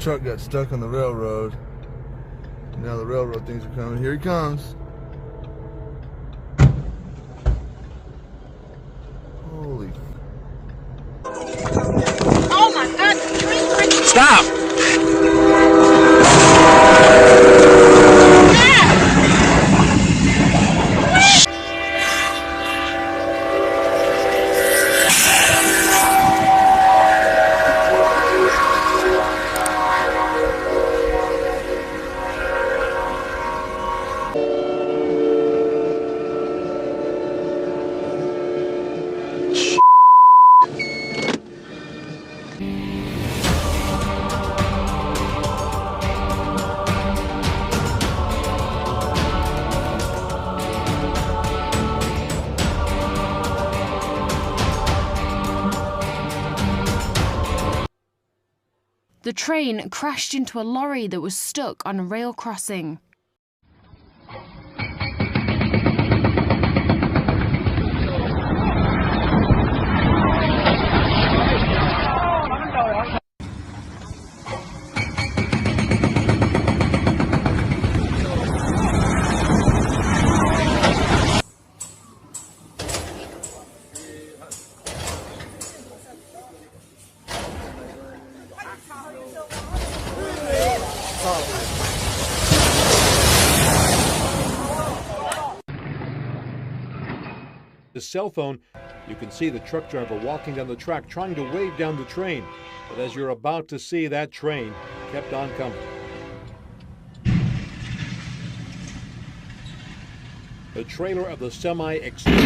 Truck got stuck on the railroad. Now the railroad things are coming. Here he comes. Holy. Oh my God, the train right. Stop! The train crashed into a lorry that was stuck on a rail crossing. His cell phone, you can see the truck driver walking down the track trying to wave down the train. But as you're about to see, that train kept on coming. The trailer of the semi exploded.